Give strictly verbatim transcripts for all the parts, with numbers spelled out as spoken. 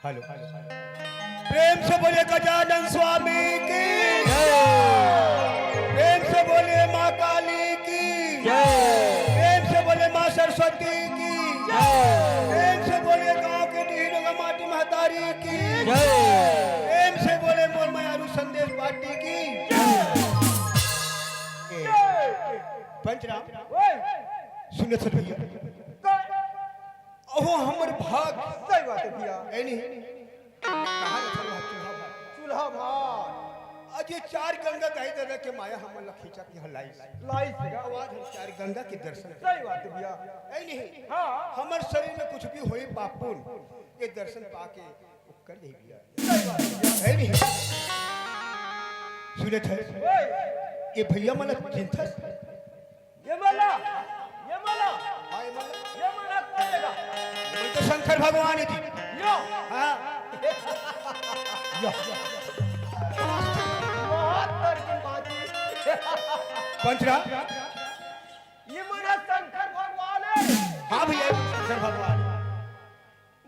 Hello. प्रेम से बोले गजानन स्वामी की। प्रेम से बोले माँ काली की। प्रेम से बोले माँ सरस्वती की। प्रेम से बोले गांव के डीह डोंगा माटी महतारी की। प्रेम से बोले मोर मयारू संदेश पार्टी की। ए, पंचराम, ओए। सुनत हस भैया? का? अहो हमर भाग। सही बात है भैया। है नहीं? कहाँ रखल रहा चूल्हा भात? चूल्हा भात। आज ये चार गंगा दाई ददा के माया हमन ला खींचा के यहाँ लाइस। लाइस का? आवाज हम चार गंगा के दर्शन। सही बात है भैया। है नहीं? हाँ। हमर शरीर में कुछ भी होई पापुन, ये दर्शन पाके ओकर दे भैया। सही बात है भैया। है नहीं? सुनत हस? ओए। ये भैया मन ला चिंता ये मला, ये मला, हाँ, ये मला। ये मला कोन हे गा? ये तो शंकर भगवान हे जी। यो। हाँ। यो। बहुत तरकी बात हे। पंचराम। ये मला शंकर भगवान हे। हाँ भैया, शंकर भगवान।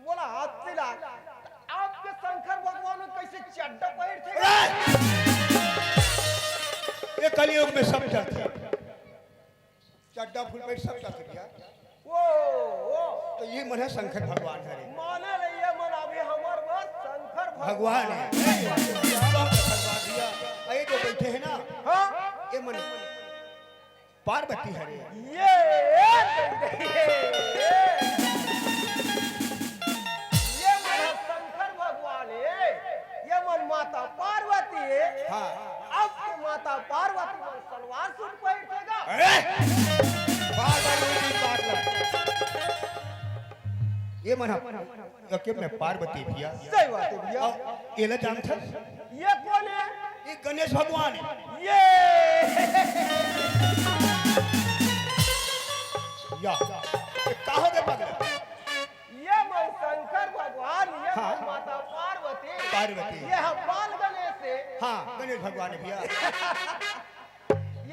मोला हाथ से ला। आपके शंकर भगवान कइसे चड्डा पहिरथे? अरे! ये कलयुग में सब चलथे। चड्डा फुल पैंट सब चलथे भैया। ओ, ओ। तो ये मन हे शंकर भगवान हरे। माने रे, ये मन अभी हमर बर शंकर भगवान भगवान हे। हे। शंकर भगवान भैया। ये जो बैठे हे ना, हाँ। ये मन पार्वती हरे। ये, ये, ये, ये मन शंकर भगवान हे, ये मन माता पार्वती हे। हाँ। अब के माता पार्वती मन सलवार सूट पहिरथे गा। अरे! बार बार वही चीज बात ला। ये मन ह-, ओके, मैं पार्वती भैया। सही बात है भैया। अब एला जानथस? ये कोन हे? ये गणेश भगवान हे। ये। या। ये का हो गे पगला? ये मन शंकर भगवान, ये हाँ। मन माता पार्वती। पार्वती। ये ह बाल गणेश हे। हाँ, गणेश भगवान हे भैया।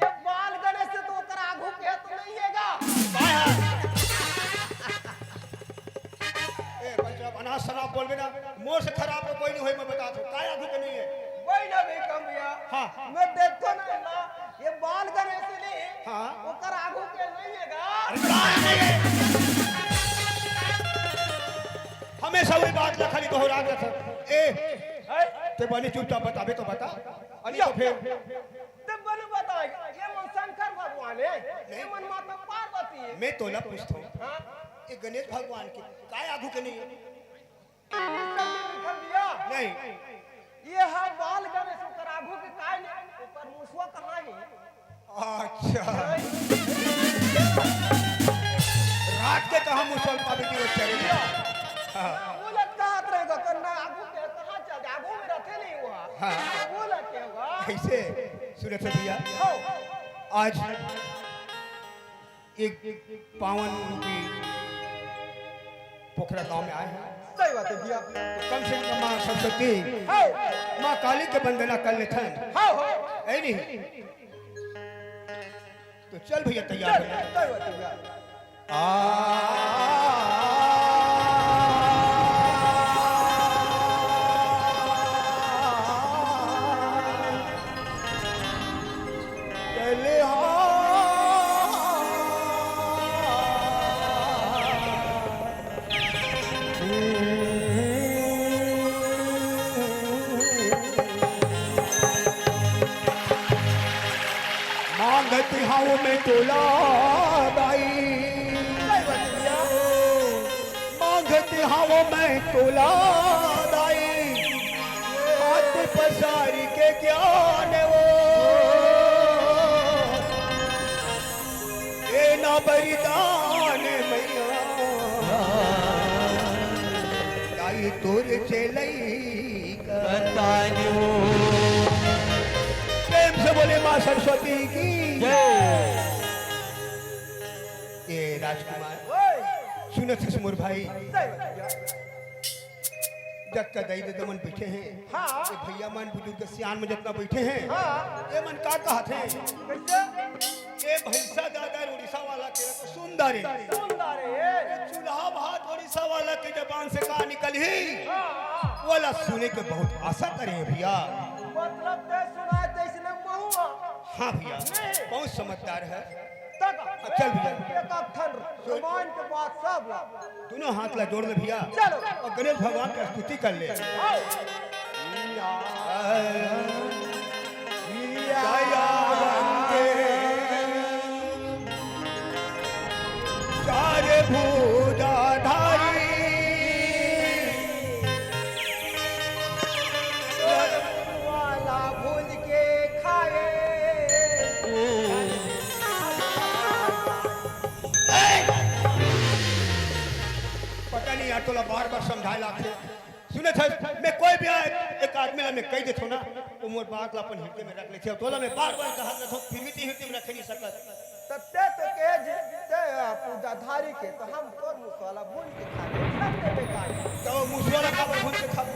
ये बाल गणेश हे तो ओकर आगू के तो नहीं हे गा। काय हे? ए, पंचराम, अनाप शनाप बोलबे ना, मोर से खराब तो कोई नहीं होय, मैं बतात हूँ, काय आगू के नहीं हे? वही ना भी कम भैया। हाँ। मैं देखथों ना, ना, ये बाल गणेश हे नहीं, हाँ। ओकर आगू के नहीं हे गा। अरे, काय नहीं हे? हमेशा वही बात ला खाली दोहरात रहिथे। ए, हैं? ते बने चुपचाप बताबे तो बता। अरे तो फिर ते बने बताय, ये मन शंकर भगवान हे, ये मन माता पार्वती हे। मैं तोला पूछथों, हाँ? ये गणेश भगवान के काय आगू के नहीं हे? नहीं। ये ह बाल गणेश, ओकर आगू के काय नहीं, ओकर मुसवा कहाँ हे? अच्छा। रात के कहाँ मुसवा पाबे कि वो चले? हाँ। वो लटकात रहेगा, कन्ना आगू के कहाँ चल, आगू में रहिथे नहीं हुआ। हाँ। वो लटके हुआ। ऐसे सुनत हस भैया। हो। आज एक पावन रूपी पोखरा गांव में आए हैं। सही बात है भैया। तो कम से कम माँ सरस्वती, हाँ। माँ काली के वंदना कर लेथन। हाँ, हाँ। है नहीं? तो चल भैया, तैयार हो जा। सही बात है भैया। आ चले आ। मांगत हंव मैं तोला दाई। मांगत हंव मैं तोला दाई, हाथ पसारी के ज्ञान वो। ए ना बलिदान मैया, दाई तोर चेलई का संतान वो। प्रेम से बोले माँ सरस्वती की जय। ए राजकुमार, ओए। सुनत हस मोर भाई, सही बात है। जतका दाई ददा मन बइठे हे, हाँ। ये भइया मन, बुजुर्ग सियान मन जतना बइठे हे, हाँ। ये मन का कहत हे? कइसे? ये भइसा दादा उड़ीसा वाला के तो सुंदर हे। सुंदर हे। ये चूल्हा भात उड़ीसा वाला के जबान से का निकलही? हाँ। वोला सुने के बहुत आसा करे हे भइया। मतलब ते सुनाय तइसने महुआ। हाँ भइया, नहीं। बहुत समझदार हे। तब अब चल भइया। एक अक्षर रामायण के बात सब ला। दोनों हाथ ला जोड़ ले भइया। चलो। अउ गणेश भगवान के स्तुति कर ले। आओ। दयावंते चार भुजाधारी। वाला भूल के खाए। पता नहीं यार, तोला बार-बार समझाए लागथे। सुनत हस, मैं कोई भी आए, एक आदमी ला मैं कहि देथों ना, वो मोर बात ला अपन हिरदे में रख लेथे। तोला मैं बार-बार कहत रहथों, फिर भी तैं हिरदे में रखे नहीं सकत। तब ते तो कहे जी, ते पूजाधारी के, तो हम तोर मुसवा ला भूंज के खा ले, सब ते बेकार। तो मुसवा ला काबर भूंज के खाबे?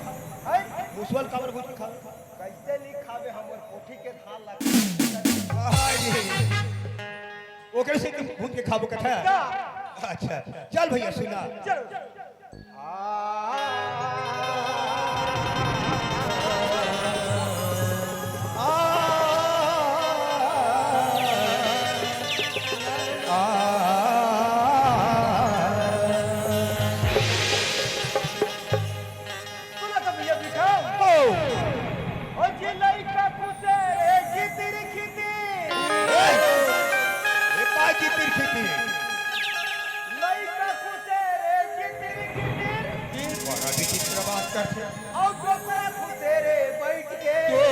हैं? मुसवा ला काबर भूंज के खाबे? कइसे नहीं खाबे, हमर कोठी के धान ला। हाँ जी। ओकरे से तुम भूंज के खाबो कथा? का? अच्छा, चल भइया सुना। चलो। सुना तो भइया, बिठाओ। ओ। ओ जी लइका खुसेरे जितिर खितिर। ए, ए का जितिर खितिर? लइका खुसेरे जितिर खितिर। बड़ा विचित्र बात करथे। अउ डोकरा खुसेरे बइठ के। ओ।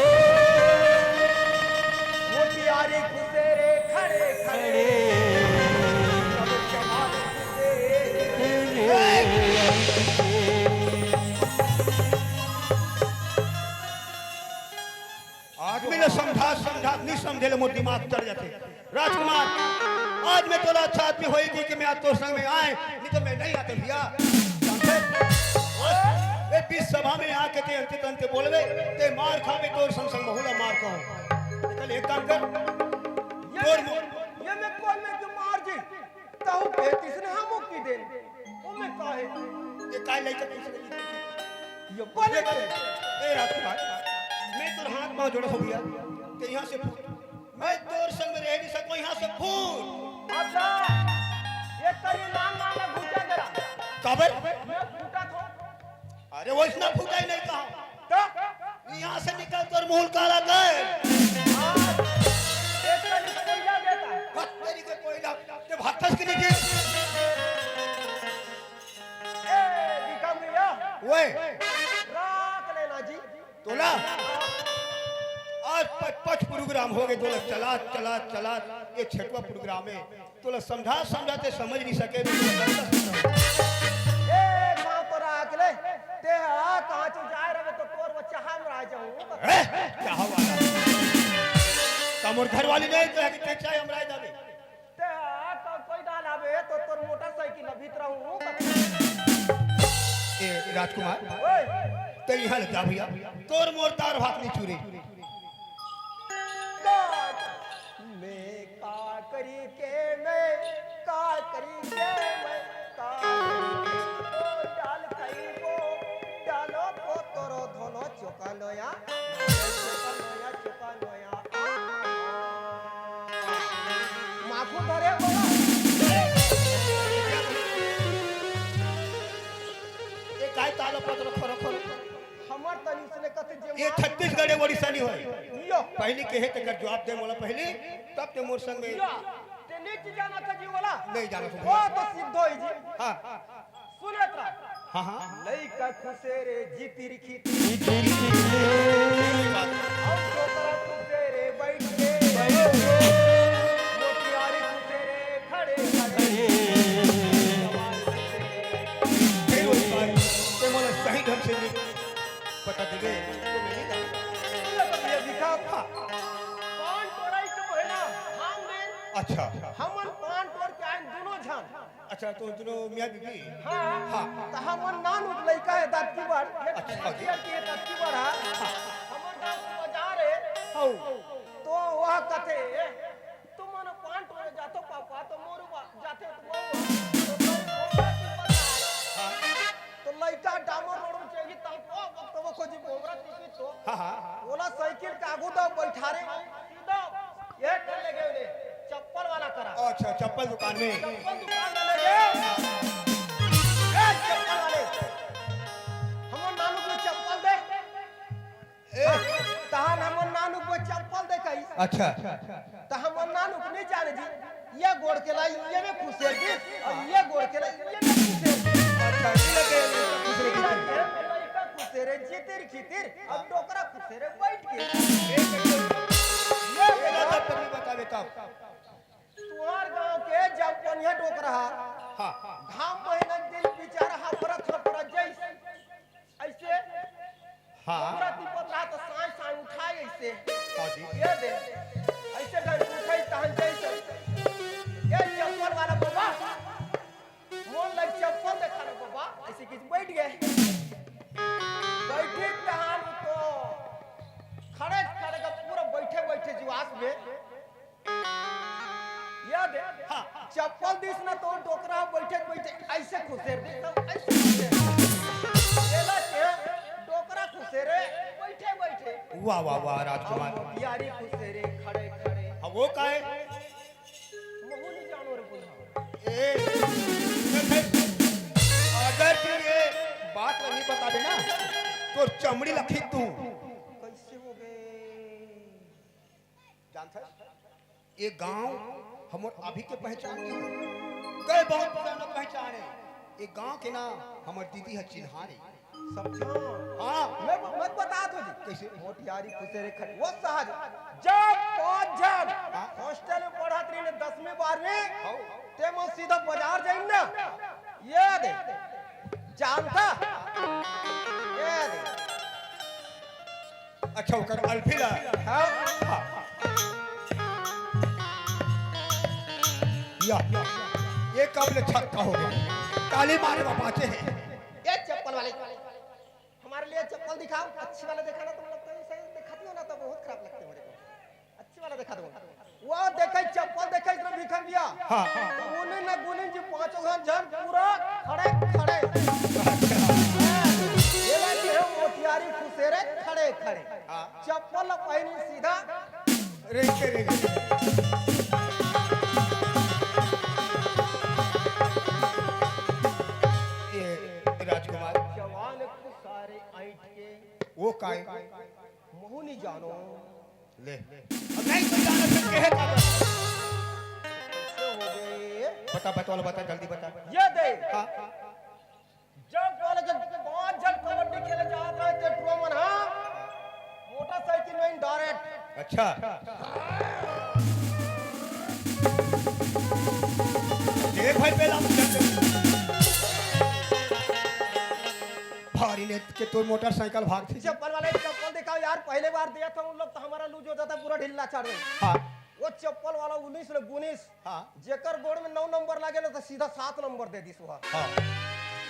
मोटियारी खुसेरे खड़े खड़े। अब जवान खुसेरे। ए। आदमी ला समझा, समझा, नहीं समझे ले मोर दिमाग चढ़ जाथे। राजकुमार, आज मैं तोला अच्छा आदमी होही कहिके मैं आज तोर संग में आए, नहीं तो मैं नहीं आते भइया। समझे? ए बीच सभा में आके ते अंते तंते बोलबे, ते मार खाबे, तोर संग संग महूं ला मार खाहूं। निकल एक काम कर, ये तोर मैं, मो- ये मैं कौन मैं जो मार जी? तहु के तिसने हमो की देन। ओमे काहे? ये काय लइका तिसने की देन? ये बोले ए, के। ए राजकुमार, मैं तोर हाथ पांव जोड़त हों भइया, ते इहां से फूट। मैं तोर संग में रह नहीं सकों, इहां से फूट। अच्छा, ये तेरी नान नान ला घुचा जरा। काबर? मैं फूटा थों। अरे वइसना फूटाही नहीं कहा। तो? इहां से निकल तोर मुंह काला कर। हाँ, एक कनी कोयला देता। हत तेरी के कोयला, ते भागथस कि नहीं जी? ए, दिखा भइया। ओए। राख लेना जी। तोला? आज पच पच प्रोग्राम होगे, तोला चलात, चलात, चलात, ये छठवां प्रोग्राम हे। तोला समझात समझात ते समझ नहीं सके, तोला गलत समझा। ए, गाँव तोरा अकेले, ते हा कहाँ चू जाए रहे तो तोर वो चाहा में रह जाऊँ। ए, चाहा वाला। का मोर घर वाली नहीं तो है कि ते चाहे हम रह जावे। ते हा तो कोई डाल आवे तो तोर मोटरसाइकिल अभी रहूँ। ए, राजकुमार, ओए। ते यहाँ ले जा भइया, तोर मोर दार भात नहीं चूरे। मैं का करी के मैं, का करी के मैं, का करी के ओ डाल खइबो, डालो पोतरो धोनो चोका नोया, चोका नोया, चोका नोया। माखू धरे बोला। ये काय तालो पत्रो खरो खरो? हमर तनी उसने कथे जे ये मार छत्तीसगढ़ ए, ओडिशा नहीं होय। यो। पहली कहे तेकर जवाब दे मोला पहली, तब ते मोर संग में। यो। ते नहीं जानत जी वाला? नहीं जानत हूँ। वो तो सिद्ध होई जी। हाँ। सुनत रह। हाँ, हाँ। लइका खुसे रे जितिर खितिर। जितिर खितिर। और डोकरा खुसे रे बैठ के। बैठ के। मोतियारी खुसे रे खड़े खड़े। फिर वही बात, ते मोला सही ढंग से नहीं बता देबे, तो मैं नहीं जाऊँगा। ये तो भैया दिखा। हाँ। पान तोड़ाई के पहला हम दे। अच्छा। हमन पान तोड़ के आए दोनों झन। अच्छा, तो दोनों मियाँ बीबी? हाँ। हाँ। तो हमन नान उठ लइका है, दाँत की अच्छा, अच्छा। ये कि तत्ती बड़ा, हमर गाँव के बाजार हे। हौ। तो वह कथे, "तुमन पान टोरे जाथो पापा, तो मोरू बा-, जाथे तो मोरू बा-, तो मोरू बा-, हाँ। तो लइका डामर रोड में चढ़ी, तब वो, तब वो खोजी मोमरा टिकट तो।" हाँ, हाँ। ओला साइकिल के आगू दो बैठा रे, सीधा ये कर ले गए ले, चप्पल वाला करा। अच्छा, चप्पल दुकान में। चप्पल दुकान में ले गए। ए, चप्पल वाले, हमर नानू के चप्पल दे। ए। तहान हमर नानू के चप्पल दे कही। अच्छा। त हमर नानू के नहीं जाने जी, ये गोड़ के लाई, ये में खुसेर दी, और ये गोड़ के लाई, ये में खुसेर दी। अच्छा, ये लगे, ये लगे, खुसेर दी। ये लइका खुसेरे, जितिर खितिर, अब डोकरा खुसेरे बैठ के। ये लगे। ये ये लगे, तब तब बतावे तब। तुहार गांव के जब पनिया डोकरा, हाँ। घाम महीना के दिन बेचारा हफरत हफरत जैसे, ऐसे हाँ। हमरा तिपत रहा तो साँय साँय उठाए ऐसे। हाँ जी। ये दे। ऐसे ढंग से उठाई तहन जैसे। ये चप्पल वाला बाबा। मोर लग चप्पल देखा रे बाबा। ऐसे किस बैठ गए। बैठे तहन तो खड़े खड़े का पूरा बैठे बैठे जुआस में ये दे, हाँ। चप्पल दिस ना तो डोकरा बैठे बैठे ऐसे खुसेर दे, तो ऐसे खुसेर। एला के डोकरा खुसेरे बैठे बैठे। वाह, वाह, वाह, राजकुमार। और मोतियारी खुसेरे खड़े खड़े। हाँ, वो का है? महू नहीं जानो रे बुढ़ा। ए, अगर तू ये बात नहीं बताबे ना, तो चमड़ी लखी तू। कैसे हो गए? जानथस? ये गांव हमर अभी के पहचान नहीं है। कई बहुत पुराना पहचान है। ये गांव के नाम हमर दीदी ह चिन्हार है। समझो? हाँ। मैं, मैं बता दो जी। कैसे? मोटियारी खुसेरे खट-, वो सहज। जब पाँच जन हाँ। हॉस्टल में पढ़त रही ने दसवीं बारहवीं, हाँ। ते मन सीधा बाजार जाइन ना। ये दे। जानता? ये दे। अच्छा, ओकर अल्फी ला। हाँ। हाँ। या, ये कब ले छक्का हो गया? ताली मारे बा बाचे है। ये चप्पल वाले, हमारे लिए चप्पल दिखाओ, अच्छी वाला दिखाना, तुम लोग तो सही दिखाती हो ना, तो बहुत खराब लगते हो मेरे को। अच्छी वाला दिखा दो। वो देखे चप्पल देखे इतना भिखंगिया। हाँ। तो उन्हें न गुनिन जी पांचों घन जन पूरा खड़े खड़े। ये लगे हो मोतियारी खुसेरे खड़े खड़े। हाँ। चप्पल पहनी सीधा। रेंगते रेंगते। ये राजकुमार। जवान खुसारे ऐंठ के। वो काय? महू नहीं जानो। ले। अब नहीं तो जाना फिर कहे का? कैसे हो गए? बता, बता, वाला बता, जल्दी बता। ये दे। हाँ। जब बोले कि पांच जन कबड्डी खेले जात रहे थे, टुआ मन, हाँ? मोटरसाइकिल में डायरेक्ट। अच्छा। देख भाई, पहला भारी ने के तोर मोटरसाइकिल भाग थी। चप्पल वाले चप्पल दिखाओ यार, पहले बार दिया था उन लोग तो हमारा लूज हो जाता, पूरा ढीला चढ़ गए। हाँ। वो चप्पल वाला उन्नीस ले गुनीस, हाँ। जेकर गोड़ में नौ नंबर लागे ना तो सीधा सात नंबर दे दिस वह। हाँ।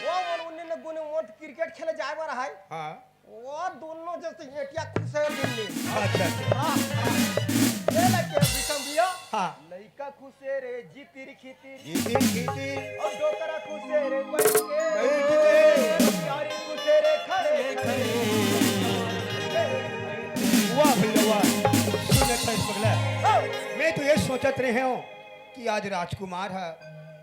वो मन उन्नीस ने गुने मोट क्रिकेट खेले जाए वाला है। हाँ। वो दोनों जैसे एटिया खुश है दिल्ली। अच्छा, अच्छा। हाँ। ये लगे विषम भैया। हाँ। लइका खुश है रे, जितिर खितिर। जितिर खितिर। और डोकरा खुश है रे, बैठ के। बैठ के। यारी खुश है रे, खड़े खड़े। वाह भैया वाह। सुन अच्छा इस पगला। हाँ। मैं तो ये सोचत रहे हूँ कि आज राजकुमार है,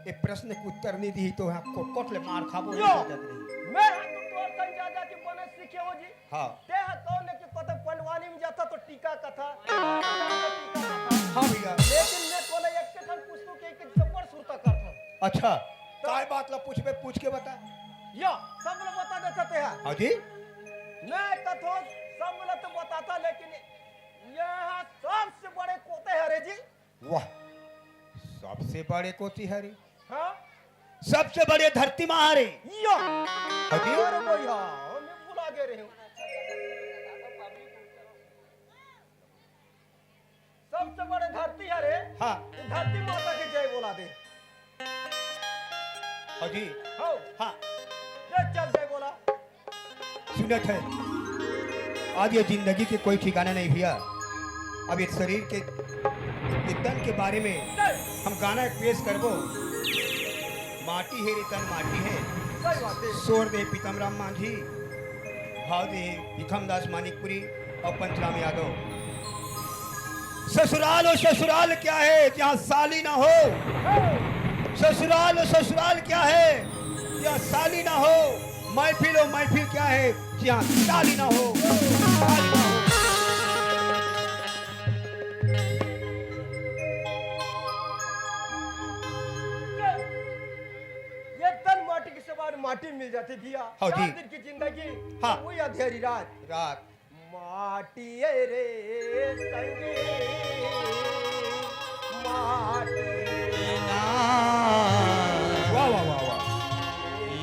ये प्रश्न के उत्तर नहीं दी तो यहाँ कोट कोट ले मार खाबो यो। नहीं सोचत रहे। मैं तो तोर संग जा जा के बने सीखे हो जी। हाँ। ते ह तो ने के कते पंडवानी में जाता तो टीका कथा। हाँ भैया। लेकिन मैं तोले एक के ठन पूछतू के, के जबर सुरता करता। अच्छा। तो काय बात ला पूछबे, पूछ के बता। या, सब ला बता देता ते ह। हाँ जी। मैं कथो सब ला तो बताता, लेकिन यहाँ सबसे बड़े कोते हरे जी। वाह, सबसे बड़े कोती हरे। हाँ? सबसे बड़े धरती माँ हरे। या। अभी? अरे भैया, हमें भुला गए रहे हो। सबसे बड़े धरती हरे। हाँ। धरती माता की जय बोला दे। हाँ जी। हो। हाँ। जय चल जय बोला। मिनट है। आज ये जिंदगी के कोई ठिकाना नहीं भैया। अब इस शरीर के, ये तन के बारे में हम गाना एक पेश करबो। माटी हे रे तन माटी हे। सही बात है। स्वर दे पीतम राम मांझी, भाव दे भिखम दास मानिकपुरी और पंचराम यादव। ससुराल और ससुराल क्या है जहाँ साली ना हो। ससुराल और ससुराल क्या है जहाँ साली ना हो। महफिल और महफिल क्या है जहाँ ताली ना हो। ताली ना हो। ये तन माटी के समान माटी मिल जाती भैया। हाँ जी। चार दिन की जिंदगी, हाँ। वही अंधेरी रात। रात। माटी रे संगी, माटी ना। वाह, वाह, वाह, वाह।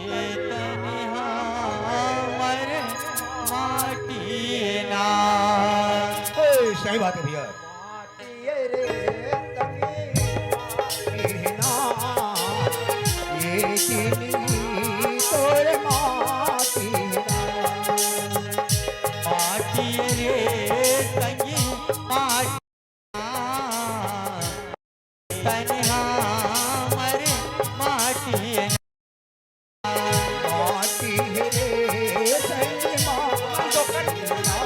ये तन हमर माटी ना। ए, सही बात है भैया। माटी रे संगी, माटी ना। ये जिंदगी तोर माटी ना। माटी रे संगी, माटी ना। तन हमर माटी ना। माटी रे संगी, माटी ना।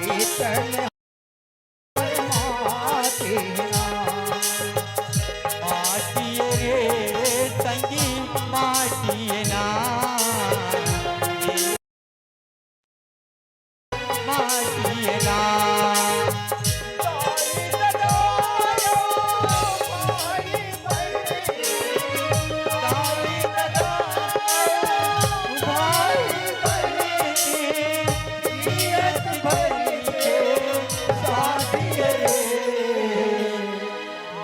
ये तन माटी ना। माटी रे संगी, माटी ना। माटी ना।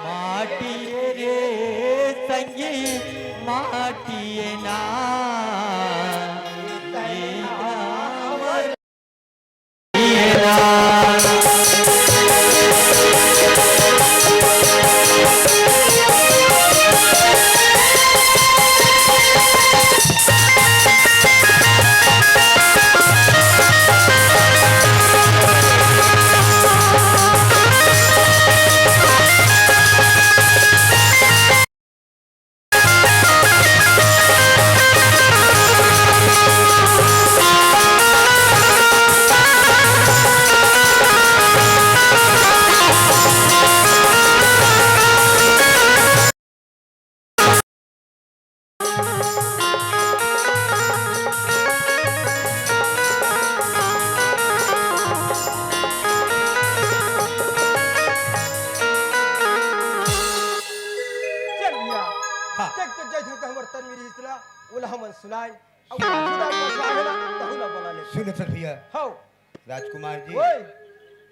माटी रे संगी, माटी ना। हाँ। देख तो जैसे तो हमर तन मेरी हिसला, ओला हमन सुनाए। अब सुनाए को चाहे ना, तहु ना बोला ले। सुन सर भैया। हाँ। राजकुमार जी। ओए।